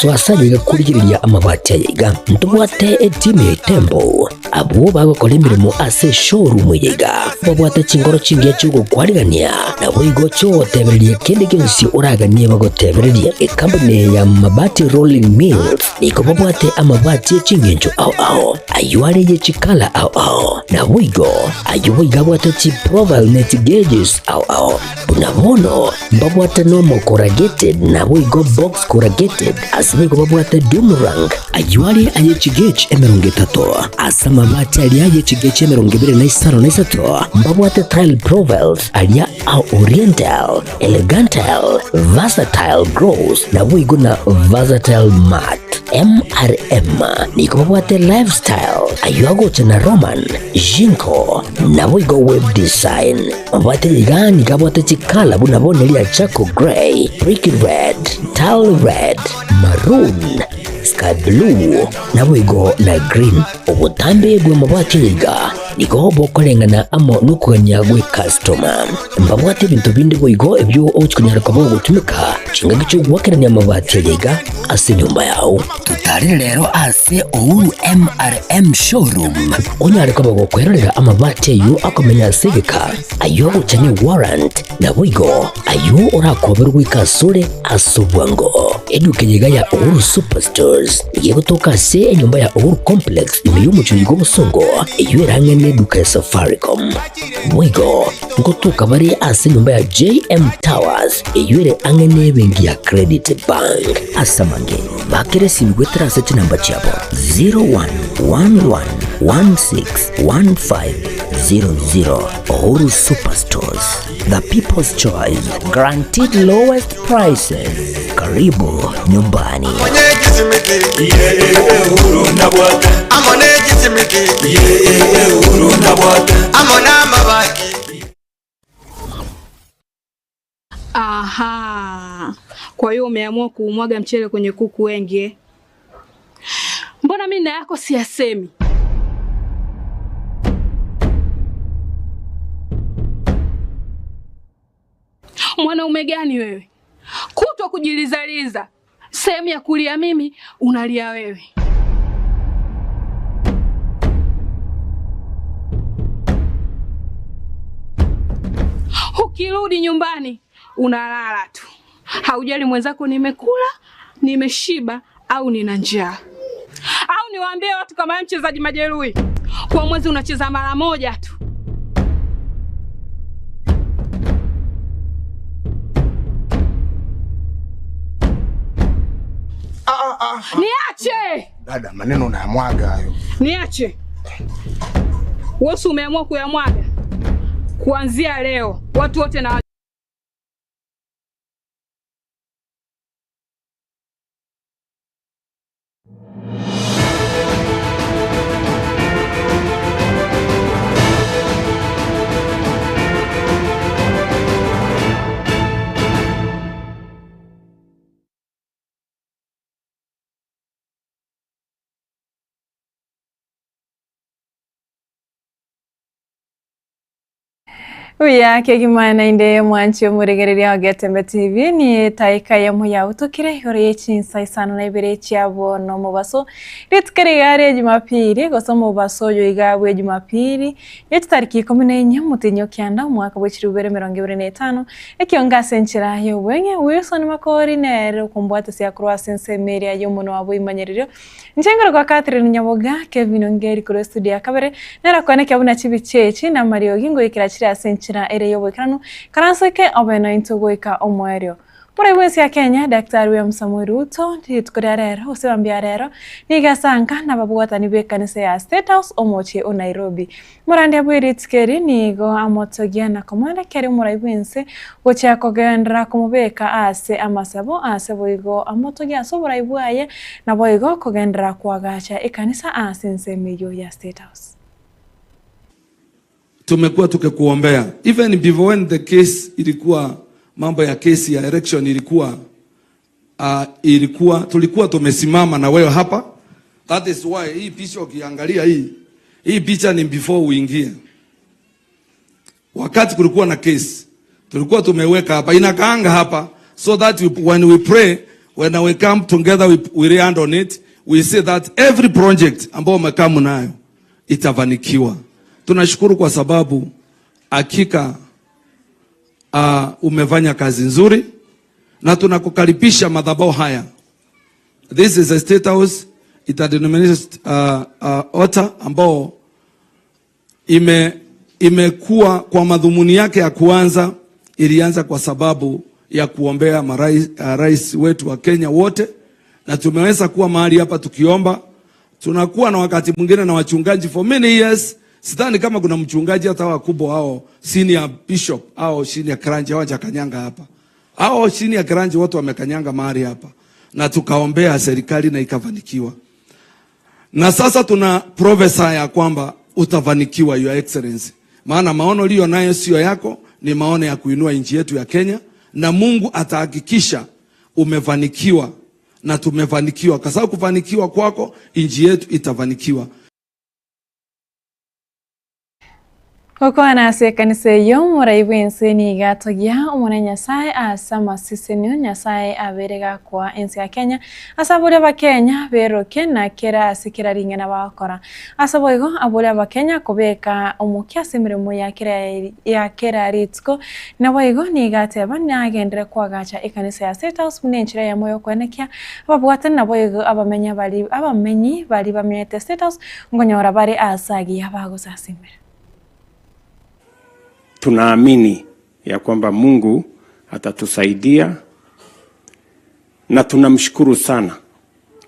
Gosoa ase ayaiga korigereria amabati ayaiga. Ntobwate etimu ya Itembo, abwo bagokora emeremo ase eshowroom eyaiga. Babwate chingoro chingiya chi'ogokwarigania, naboigo chi'ogotebereria kende gionsi oraganie bagotebererie. Ekampuni ya Mabati Rolling Mills nigo babwate amabati e chingencho ao ao, ayio are ye chikala ao ao, naboigo ayio boigo abwate chiprofile ne chigeges ao ao. Buna bono mbabwate nomo corrugated naboigo box corrugated, ase boigo babwate doom rank, ayio are aye chigauge 30, ase amabati aria aye chigauge 23, mbabwate tile profiles aria a oriental, elegantal, versatile gross, naboigo na versatile matte. MRM nigo babwate lifestyle, ayio agocha na Roman, Jinko, naboigo web design. Mabwate iga nigo abwate chikala buna bono eria charcoal grey, brick red, tile red, maroon, sky blue, naboigo na green. Obotambe bw'amabati iga nigo bokoreng'ana amo nokogania gw'ekastoma. Mbabwate ebinto binde boigo ebio ogochi konyara koba ogotumeka chingaki chi'ogoakerania amabati aya iga ase enyomba yao. Totarire rero ase Uhuru MRM Showroom onyare koba gokwerorera amabati ayio akomenya ase egeka, ayio agocha ne warrant, naboigo ayio orakoberwe goika asore ase obwango. Eduka eye iga ya Uhuru Superstores nigo egotoka ase enyomba ya Uhuru Complex ime y'omochie oiga obosongo, eyio ere ang'e neduka ya Safaricom. Boigo ngotoka bare ase enyomba ya JM Towers eyio ere ang'e nebenki ya Credit Bank. Ase amange, bakera esimi goetera ase chinamba chiabo 0111161500. Uhuru Superstores, the people's choice, guaranteed lowest prices. Karibu nyumbani. Aha. Kwa hiyo umeamua kuumwaga mchele kwenye kuku wengi eh? Mbona mimi na yako siyasemi? Mwanaume gani wewe? Kutwa kujilizaliza. Sehemu ya kulia mimi unalia wewe. Ukirudi nyumbani unalala tu, haujali mwenzako nimekula, nimeshiba au nina njaa. Au niwaambie watu kama mchezaji majeruhi, kwa mwezi unacheza mara moja tu. Niache! Dada, maneno unayamwaga hayo. Niache. Wewe umeamua kuyamwaga. Kuanzia leo watu wote na Uya kegimana inde mwanchi omuregereria wa Getembe TV ni taika ya muya utukire igoro ye isano na ibere chiabo no mubaso ritukere gare Jumapili goso mubaso yo igabwe Jumapili yetariki 14 mutinyo kyanda mwaka wa 2025 ekionga senchira yo bwenge Wilson Makori nere kumbwate sia cross sensemeria yo muno wabo imanyererio nchengero kwa Catherine Nyaboga Kevin Ongeri kuri studio ya kabere nera kwane kyabuna chibichechi na Mario Gingo ikira chira senchira ere yo bwekranu karanseke obena intogoika omwerio Muraibu ya Kenya Daktari William Samoei Ruto rituko rero usibambia rero nigasanka nababwatani be kanisa ya State House omochie o Nairobi murandia bwiritikeri nigo amotogia na komanda keri muraibu ense gochia kogendera komubeka ase amasabo ase boigo amotogia ase oboraibu aye na boigo kogendera kwagacha ekanisa ase ensemo ya State House. Tumekuwa tukikuombea even before when the case ilikuwa mambo ya kesi ya election ilikuwa tulikuwa tumesimama na wewe hapa. That is why hii picha ukiangalia hii picha ni before uingie. Wakati kulikuwa na case tulikuwa tumeweka hapa, inakaanga hapa so that when we pray When we come together, we lay hand on it, we say that every project ambao umekam nayo itafanikiwa. Tunashukuru kwa sababu hakika umefanya kazi nzuri na tunakukaribisha madhabahu haya. This is a State House interdenominational altar ambao imekuwa kwa madhumuni yake ya kuanza, ilianza kwa sababu ya kuombea rais wetu wa Kenya wote, na tumeweza kuwa mahali hapa tukiomba. Tunakuwa na wakati mwingine na wachungaji for many years. Sidhani kama kuna mchungaji hata wakubwa hao senior bishop au senior clergy hawajakanyanga hapa. Hao senior clergy wote wamekanyanga mahali hapa, na tukaombea serikali na ikafanikiwa. Na sasa tuna prophesy ya kwamba utafanikiwa, Your Excellency, maana maono uliyo nayo sio yako, ni maono ya kuinua nchi yetu ya Kenya, na Mungu atahakikisha umefanikiwa na tumefanikiwa, kwa sababu kufanikiwa kwako nchi yetu itafanikiwa. Gokwana ase ekanisa eyio omorai bwa ense niga atogia omone Nyasaye ase amasisenio Nyasaye abere gakoa ense ya Kenya ase abore abakenya beroke na kera ase kera ring'ana bagokora. Ase boigo abore abakenya kobeka omokia ase emeremo ya kera rituko naboigo niga ateba nagendere kwagacha ekanisa ya State House buna enchera eyemo ya okwenekia ababwatani naboigo abamenya bari abamenyi bari bamenyete State House nkonyora bare ase agiya bagosasimera. Tunaamini ya kwamba Mungu atatusaidia na tunamshukuru sana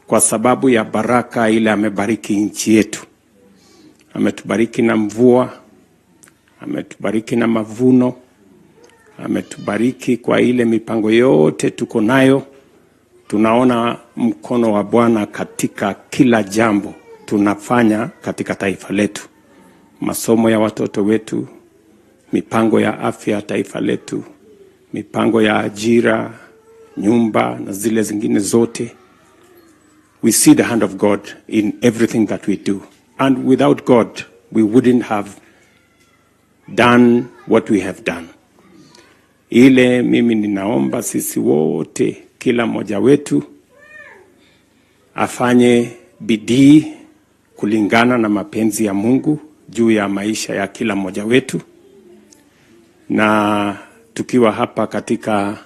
kwa sababu ya baraka ile amebariki nchi yetu. Ametubariki na mvua, ametubariki na mavuno, ametubariki kwa ile mipango yote tuko nayo. Tunaona mkono wa Bwana katika kila jambo tunafanya katika taifa letu. Masomo ya watoto wetu, mipango ya afya ya taifa letu, mipango ya ajira, nyumba na zile zingine zote. We see the hand of God in everything that we do. And without God, we wouldn't have done what we have done. Ile mimi ninaomba sisi wote, kila mmoja wetu afanye bidii kulingana na mapenzi ya Mungu juu ya maisha ya kila mmoja wetu. Na tukiwa hapa katika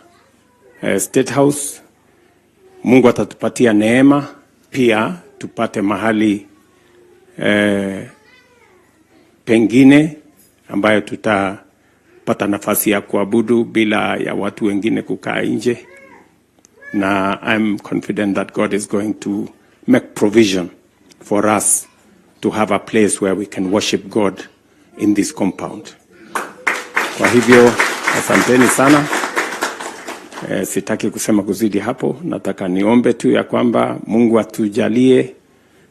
State House, Mungu atatupatia neema pia tupate mahali pengine ambayo tutapata nafasi ya kuabudu bila ya watu wengine kukaa nje. Na I'm confident that God is going to make provision for us to have a place where we can worship God in this compound. Kwa hivyo asanteni sana. Sitaki kusema kuzidi hapo, nataka niombe tu ya kwamba Mungu atujalie,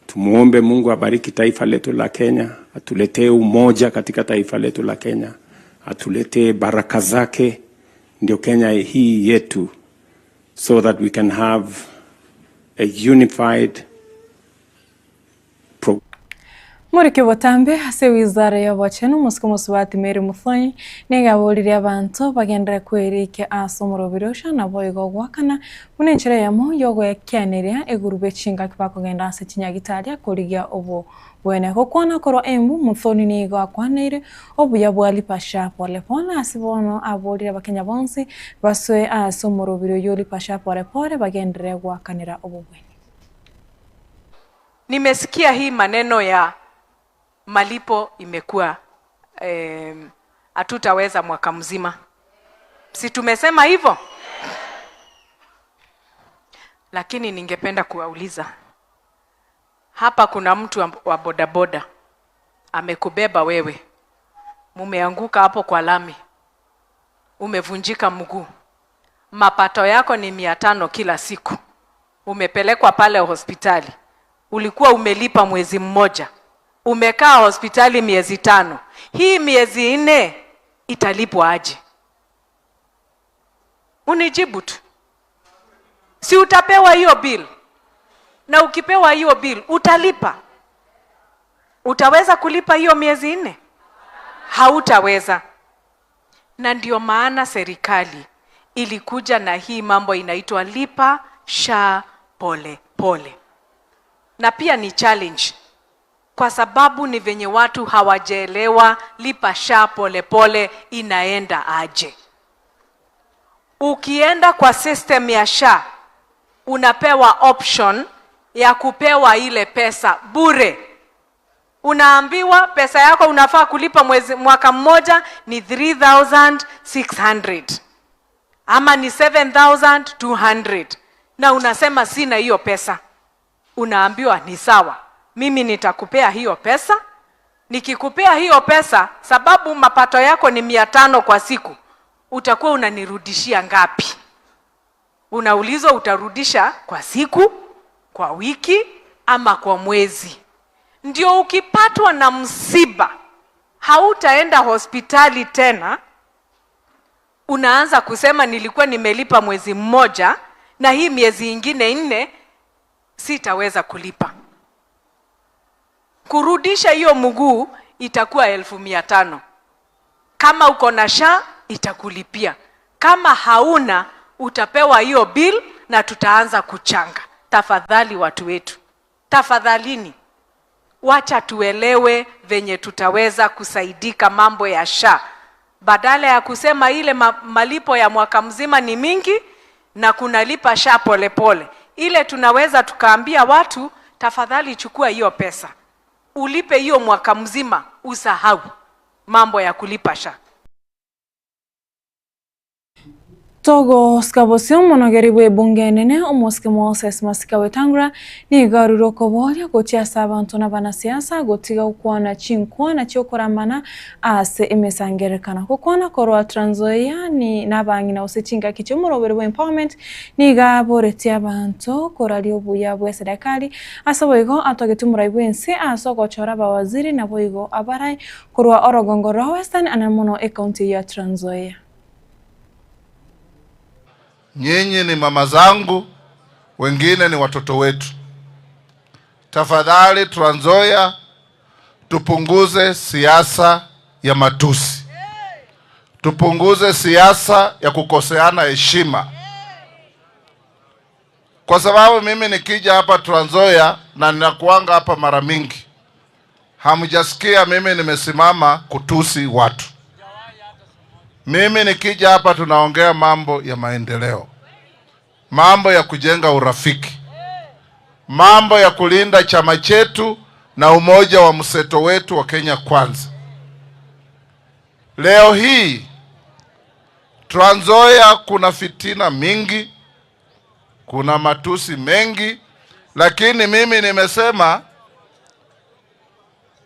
tumuombe Mungu abariki taifa letu la Kenya, atuletee umoja katika taifa letu la Kenya, atuletee baraka zake, ndio Kenya hii yetu, so that we can have a unified pro Murike botambe ase wizara y'obochenu omosike omosubati Mary Muthoni niga aborire abanto bagendere kwerike ase omorobiri ocio nabo igo gwakana buna enchera eyemo yogoekianeria egurube chingaki bakogenda ase chinyagitari korigia obo bwene gokwana korwa Embu. Muthoni nigo akwaneire obuya bwa Lipa SHA polepole ase bono aborire abakenya bonsi basoe ase omorobiri oyo Lipa SHA polepole bagendere gwakanera obobweni. Nimesikia hii maneno ya malipo imekuwa hatutaweza mwaka mzima. Si tumesema hivyo? Lakini ningependa kuwauliza. Hapa kuna mtu wa bodaboda amekubeba wewe. Mumeanguka hapo kwa lami. Umevunjika mguu. Mapato yako ni 500 kila siku. Umepelekwa pale hospitali. Ulikuwa umelipa mwezi mmoja. Umekaa hospitali miezi 5. Hii miezi 4 italipwa aje? Unijibu tu. Si utapewa hiyo bill? Na ukipewa hiyo bill utalipa? Utaweza kulipa hiyo miezi 4? Hautaweza. Na ndio maana serikali ilikuja na hii mambo inaitwa Lipa SHA pole pole. Na pia ni challenge kwa sababu ni venye watu hawajaelewa lipa SHA pole pole inaenda aje. Ukienda kwa system ya SHA unapewa option ya kupewa ile pesa bure. Unaambiwa pesa yako unafaa kulipa mwezi, mwaka mmoja ni 3600 ama ni 7200 na unasema sina hiyo pesa. Unaambiwa ni sawa, mimi nitakupea hiyo pesa. Nikikupea hiyo pesa, sababu mapato yako ni 500 kwa siku, utakuwa unanirudishia ngapi? Unaulizwa utarudisha kwa siku, kwa wiki ama kwa mwezi. Ndio ukipatwa na msiba hautaenda hospitali tena, unaanza kusema nilikuwa nimelipa mwezi mmoja na hii miezi ingine 4 sitaweza kulipa. Kurudisha hiyo mguu itakuwa 1500. Kama uko na SHA itakulipia, kama hauna utapewa hiyo bill na tutaanza kuchanga. Tafadhali watu wetu, tafadhalini, wacha tuelewe venye tutaweza kusaidika mambo ya SHA, badala ya kusema ile malipo ya mwaka mzima ni mingi na kunalipa SHA polepole. Ile tunaweza tukaambia watu, tafadhali chukua hiyo pesa ulipe hiyo mwaka mzima, usahau mambo ya kulipa SHA. Togo skabosio monogeri bwe bunge nene omosike Moses Masika Wetangula nigaruro koboria gochia abantu na banasiasa gotiga ukwana chinkwana chiokoramana ase emesangerekana kokwana korwa Trans Nzoia ni nabangina osechinga kichomorobere bwe empowerment nigaboretia abantu korali obuya bwe serikali ase boigo atogetumura ibwense ase gochora bawaziri na boigo abarai korwa orogongo rwa Western anamono e county ya Trans Nzoia. Nyinyi ni mama zangu, wengine ni watoto wetu. Tafadhali Trans Nzoia, tupunguze siasa ya matusi, tupunguze siasa ya kukoseana heshima. Kwa sababu mimi nikija hapa Trans Nzoia na ninakuanga hapa mara mingi, hamjasikia mimi nimesimama kutusi watu. Mimi nikija hapa tunaongea mambo ya maendeleo, mambo ya kujenga urafiki, mambo ya kulinda chama chetu na umoja wa mseto wetu wa Kenya Kwanza. Leo hii Trans Nzoia kuna fitina mingi, kuna matusi mengi, lakini mimi nimesema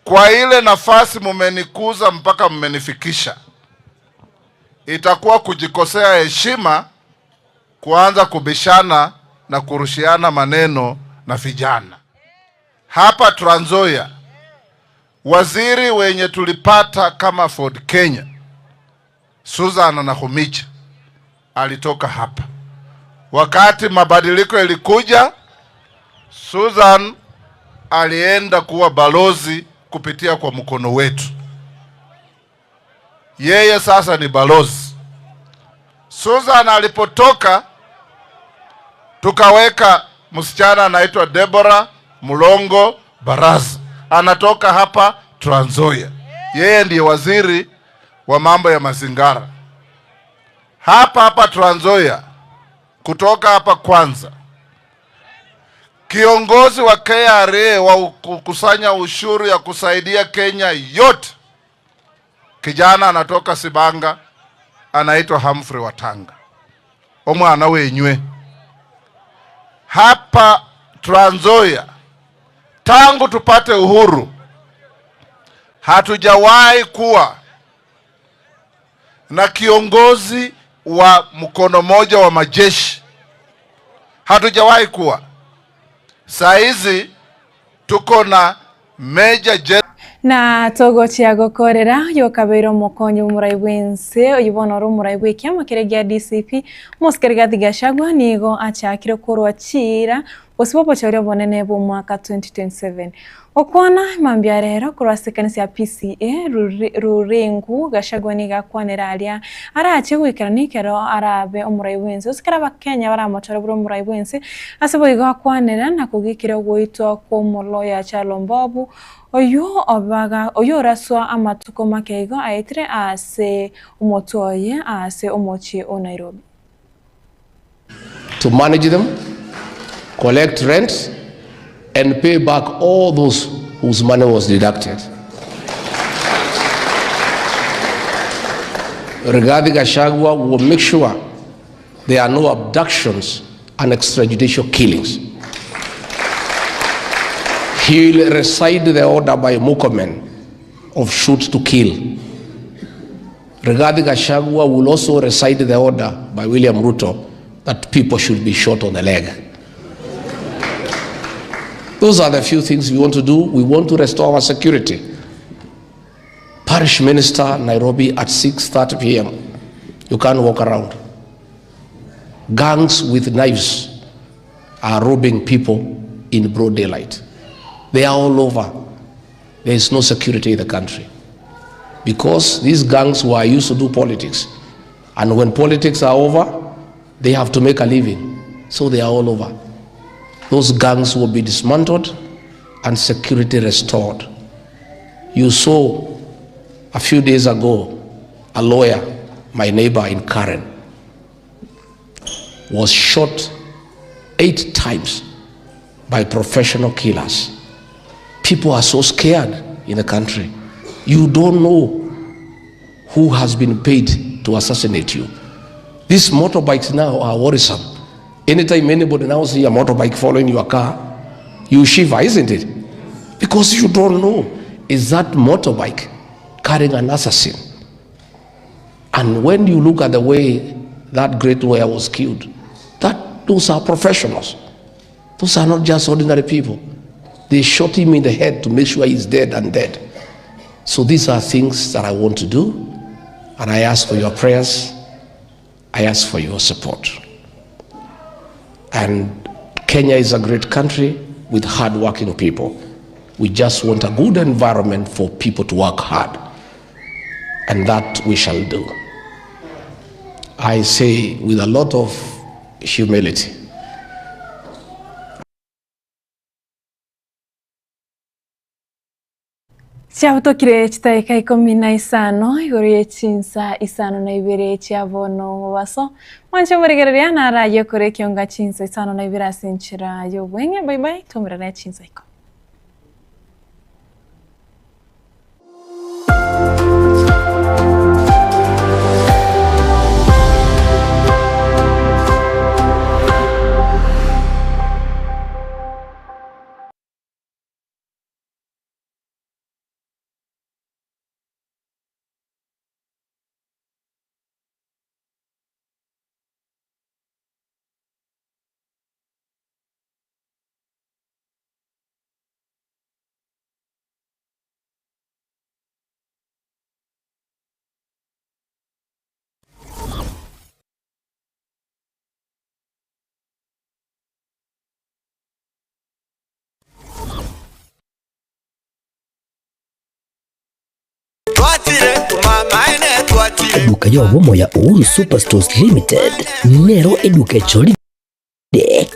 kwa ile nafasi mumenikuza mpaka mmenifikisha, itakuwa kujikosea heshima kuanza kubishana na kurushiana maneno na vijana. Hapa Trans Nzoia, waziri wenye tulipata kama Ford Kenya, Susan Nakhumicha, alitoka hapa. Wakati mabadiliko ilikuja, Susan alienda kuwa balozi kupitia kwa mkono wetu. Yeye sasa ni balozi. Susan alipotoka, tukaweka msichana anaitwa Deborah Mulongo Baraza, anatoka hapa Trans Nzoia. Yeye ndiye waziri wa mambo ya mazingara hapa hapa Trans Nzoia. Kutoka hapa kwanza, kiongozi wa KRA wa kukusanya ushuru ya kusaidia Kenya yote, kijana anatoka Sibanga, anaitwa Humphrey Watanga, omwana wenywe. Hapa Trans Nzoia tangu tupate uhuru hatujawahi kuwa na kiongozi wa mkono moja wa majeshi, hatujawahi kuwa. Saa hizi tuko na Major General Na togochia gokorera yokabeire omokonyi omorai bwense oyibona ore omorai bwa ekiama keria gia DCP Mosike Rigathi Gachagua nigo achakire korwa chira Gose bobochori obonene bwa omwaka 2027. Okwana mambia rero korwa ase ekanisa ya PCEA Rurengu Gachagua nigo akwanera aria arache goikerana ekero arabe omorai bwense gose ekero abakenya baramochore buna omorai bwense ase boigo akwanera na kogikera ogoitwa kwa omoloya Kyalo Mbobu oyo obaga oyo oraswa amatuko make igo aetire ase omotwe oye ase omochie o Nairobi. To manage them, collect rent, and pay back all those whose money was deducted. Rigathi Gachagua will make sure there are no abductions and extrajudicial killings. He will recite the order by Murkomen of shoot to kill. Rigathi Gachagua will also recite the order by William Ruto that people should be shot on the leg. Those are the few things we want to do. We want to restore our security. Parish Minister, Nairobi at 6:30 p.m. You can't walk around. Gangs with knives are robbing people in broad daylight. They are all over. There is no security in the country. Because these gangs were used to do politics. And when politics are over, they have to make a living. So they are all over. Those gangs will be dismantled and security restored. You saw a few days ago, a lawyer, my neighbor in Karen, was shot 8 times by professional killers. People are so scared in the country. You don't know who has been paid to assassinate you. These motorbikes now are worrisome. Anytime anybody now see a motorbike following your car, you shiver, isn't it? Because you don't know, is that motorbike carrying an assassin? And when you look at the way that great lawyer was killed, those are professionals. Those are not just ordinary people. They shot him in the head to make sure he's dead and dead. So these are things that I want to do, and I ask for your prayers. I ask for your support. And Kenya is a great country with hardworking people. We just want a good environment for people to work hard. And that we shall do. I say with a lot of humility. Chiabutokire chitaika 15 igoro ye chinsa 52 chiabono mubaso mwanche murigereria naraye kore kionga chinsa 52 ase enchera y'obwenge. Bye bye, tumirana chinsa iko. Eduka y'obumo ya Uhuru Superstores Limited nero eduka echolide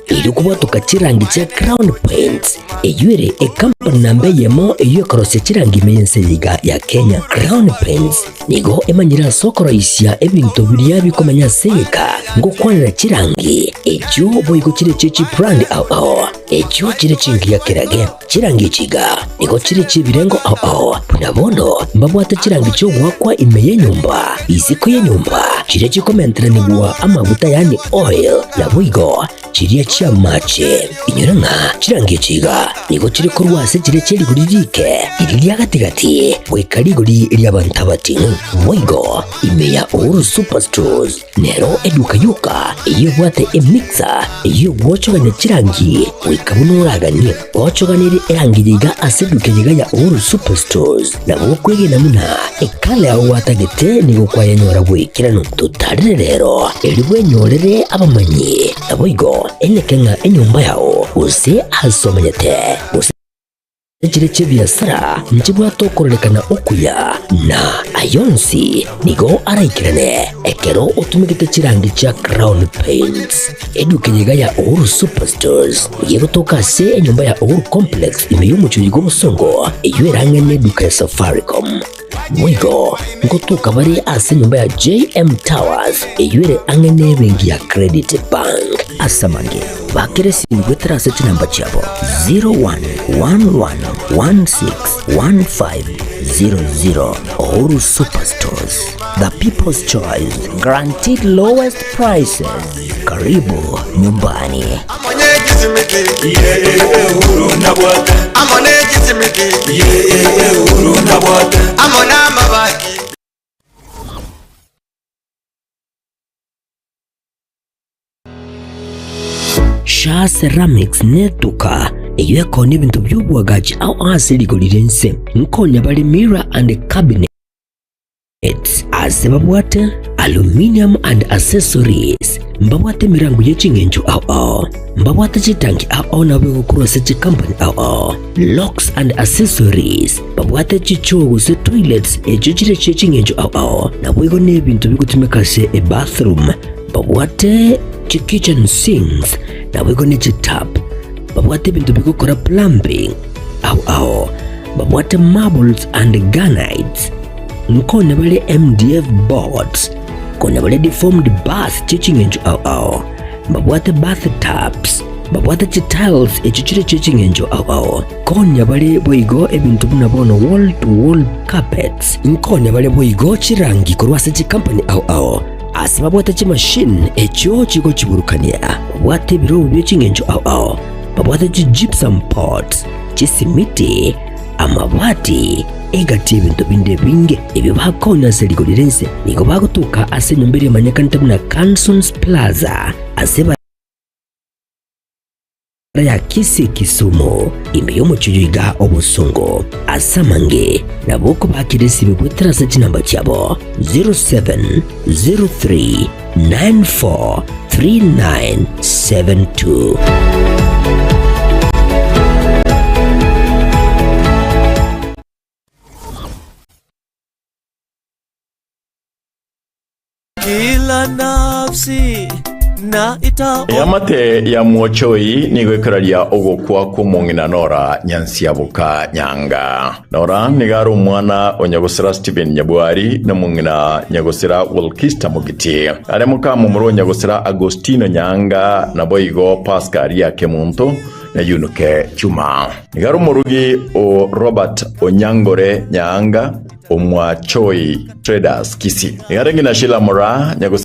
iri kubwatuka chirangi cha Crown Paints eyuere ekampani namba yemo eyo ekorosia chirangi meyenseyiga ya Kenya. Crown Paints nigo emanyira sokoroisia ebintu biria bikomenya seyeka ngokwanira chirangi echo boigo chire chichi brand ao ao echo chire chingi ya kerage chirangi chiga nigo chire chibirengo ao ao punabono mbabwate chirangi chogwakwa ime yenyumba isiko yenyumba chire chikomenteranigwa amaguta yani oil na boigo chiria chia mache inyoranga chirangi chiga nigo chiri korwase chire chiriguri rike iri gatigati goika rigori ry'abantu abatingu boigo ime ya Uhuru Superstores nero eduka yuka iyo bwate emixer iyo gwochoganya chirangi. Goika buno oraganie ochoganire erangi iga ase eduka iga ya Uhuru Superstores nabo kwegena muna ekala yago gwatagete nigo kwayenyora bwikirano totarire rero eri bwenyorere abamanyi nabo igo eneke ng'a enyomba yao gose asomanyete gose ekire ky'ebiasara nchibwatokorolekana okuya na ayonsi nigo araikirane ekero otumigete chirangi chia Crown Paints. Eduka yiga ya Uhuru Superstores yegotoka ase enyomba ya Uhuru Complex ime y'omuchuri gw'obosongo eyo erang'ene eduka ya Safaricom. Mwigo ngotoka bari ase enyomba ya JM Towers eyo ere ang'ene ebenki ya Credit Bank. Asamange bakere singwetera ase chinamba chiabo 0111161500. Uhuru Superstores, the people's choice, guaranteed lowest prices. Karibu nyumbani. Sha Ceramics netuka eyo ekona ebintu by'obwagachi au ase ligolire nse nkonya bali mirror and cabinet ase babwate aluminium and accessories mbabwate mirango y'eching'encho ao mbabwate chitanki ao nabo gokurwa se company ao locks and accessories babwate chichogo se toilets echo chire cheching'encho ao nabo igo n'ebintu bigutumika se e bathroom babwate kitchen sinks nabo igo n'echitap babwate ebintu bigukora plumbing ao babwate marbles and granites nkona bale MDF boards kona bale deformed bath cheching'encho ao babwate bath taps babwate chitiles echo chire cheching'encho ao konya bale boigo ebintu buna bono wall to wall carpets nkonya bale boigo chirangi korwa ase chikampany ao ase babwate chimachine echo chigo chiburukania babwate ebiro byeching'encho ao babwate chi gypsum pots chisimiti amabati egati ebintu binde binge ebyo bakonya ase ligolire nse nigo bagotuka ase enyomba eria emanyekante buna Cansons Plaza ase bara ya Kisii Kisumu ime y'omuchuyu iga obosongo asamange nabo ko bakire bwetera ase chinamba chiabo 0703943972. Kila nafsi na ita yamate ya mwochoi nigwekararia ogokwa kumong'ina Nora Nyansiabuka Nyanga. Nora nigaro mwana onyagosera Stephen Nyabwari na mong'ina nyagosera Wilkista Mugiti are mukamu muro nyagosera Agostino Nyanga na boigo Pascal yake muntu na Yunuke Chuma. Nigaro murugi o Robert Onyangore Nyanga omwachoi Traders Kisi. Nigarengi na Sheila Mora nyagosera